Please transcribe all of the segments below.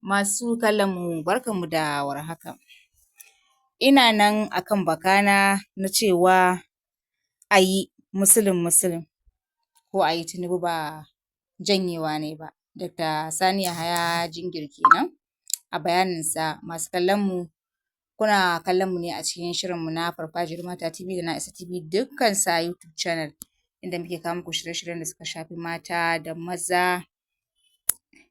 Masu kallon mu, barkan mu da warhaka. Ina nan akan bakana na cewa a yi Muslim Muslim ko a yi Tinubu, ba janyewa na yi ba. Dakta Sani Yahaya Jingir kenan a bayaninsa. Masu kallon mu, kuna kallon mu ne a cikin shirin mu na Farfajiyar Mata TV da Na'isa TV, dukkansu a YouTube channel, inda muke kawo muku shirye-shiryen da suka shafi mata da maza,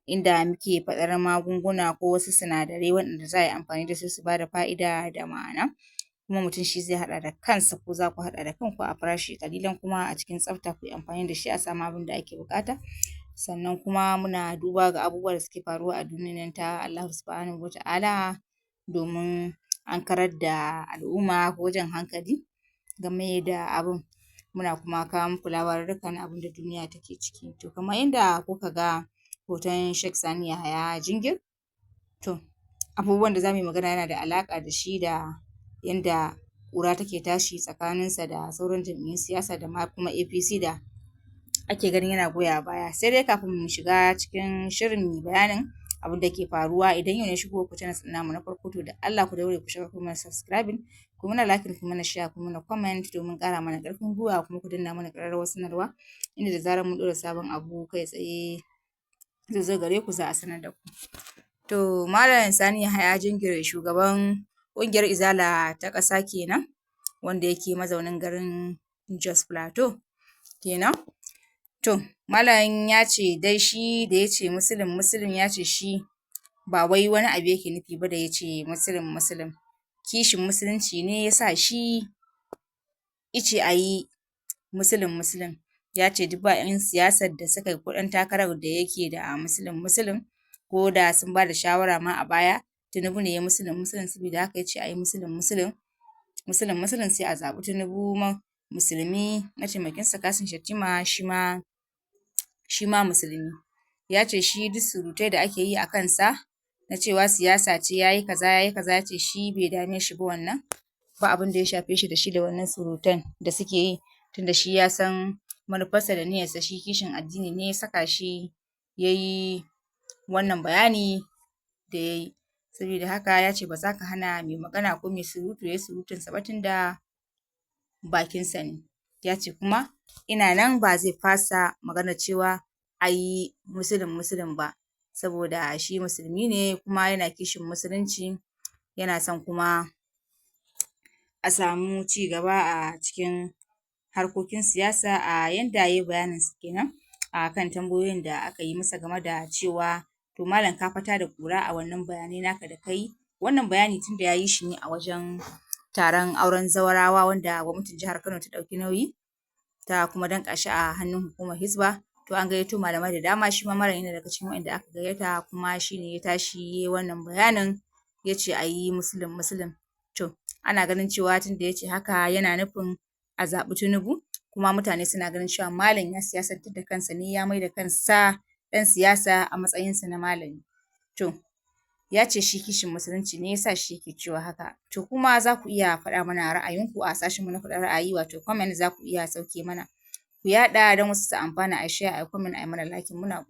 inda muke faɗar magunguna ko wasu sinadarai waɗanda za a yi amfani da su su ba da fa'ida da ma'ana, kuma mutum shi zai haɗa da kansa ko za ku haɗa da kanku a farashi ƙalilan kuma a cikin tsafta, ku yi amfani da shi a samu abin da ake buƙata. Sannan kuma muna duba ga abubuwa da suke faruwa a duniyar nan ta Allahu Subhanahu wa Ta'ala domin ankarar da al'umma ko jan hankali game da abin. Muna kuma kawo muku labarurruka na abin da duniya take ciki. To, kamar yadda kuka ga hoton Sheikh Sani Yahaya Jingir, to abubuwan da za mu yi magana yana da alaƙa da shi da yanda ƙura take tashi tsakaninsa da sauran jam'iyyun siyasa da ma kuma APC da ake ganin yana goyawa baya. Sai dai kafin mu shiga cikin shirin mu bayanin abin da ke faruwa, idan yau ne shigowar ku channel ɗin namu na farko, to da Allah ku daure ku shiga ku mana subscribing, ku mana liking, ku mana share, ku mana comment domin ƙara mana ƙarfin gwiwa, kuma ku danna mana ƙararrawar sanarwa, inda da zarar mun ɗora sabon abu, kai tsaye zai zo gare ku, za a sanar da ku. To, Malam Sani Yahaya Jingir, shugaban ƙungiyar Izala ta ƙasa kenan, wanda yake mazaunin garin Jos Plateau kenan. To, Malam ya ce dai shi da ya ce Muslim Muslim, ya ce shi ba wai wani abu yake nufi ba da ya ce Muslim Muslim. Kishin Musulunci ne ya sa shi ya ce a yi Muslim Muslim. Ya ce duk ba 'yan siyasar da suka yi ko ɗan takarar da yake da Muslim Muslim, ko da sun ba da shawara ma a baya, Tinubu ne ya Muslim Muslim, saboda haka ya ce a yi Muslim Muslim. Muslim Muslim, sai a zaɓi Tinubu musulmi, mataimakinsa Kashim Shettima shi ma musulmi. Ya ce shi duk surutai da ake yi a kansa na cewa siyasa ce, ya yi kaza, ya yi kaza, ya ce shi bai dame shi ba wannan, ba abin da ya shafe shi da shi da wannan surutan da suke yi, tunda shi ya san manufarsa da niyyarsa, shi kishin addini ne ya saka shi ya yi wannan bayani da ya yi. Saboda haka ya ce ba za ka hana mai magana ko mai surutu ya yi surutunsa ba, tunda bakinsa ne. Ya ce kuma ina nan, ba zai fasa maganar cewa a yi Muslim Muslim ba, saboda shi musulmi ne kuma yana kishin Musulunci, yana son kuma a samu ci gaba a cikin harkokin siyasa, a yanda ya yi bayaninsa kenan a kan tambayoyin da aka yi masa game da cewa, to malam, ka fa tada ƙura a wannan bayanai naka da ka yi. Wannan bayani, tunda ya yi shi ne a wajen taron auren zawarawa wanda gwamnatin jihar Kano ta ɗauki nauyi ta kuma danƙa shi a hannun hukumar Hisba. To, an gayyato malamai da dama, shi ma malam yana daga cikin waɗanda aka gayyata, kuma shi ne ya tashi ya yi wannan bayanin, ya ce a yi Muslim Muslim. To, ana ganin cewa tunda ya ce haka, yana nufin a zaɓi Tinubu, kuma mutane suna ganin cewa malam ya siyasantar da kansa ne, ya maida kansa ɗan siyasa a matsayinsa na malami. To, ya ce shi kishin Musulunci ne ya sa shi yake cewa haka. To, kuma za ku iya faɗa mana ra'ayinku a sashenmu na faɗar ra'ayi, wato comment, za ku iya sauke mana. Ku yaɗa don wasu su amfana, a share, a comment, a yi mana liking. Muna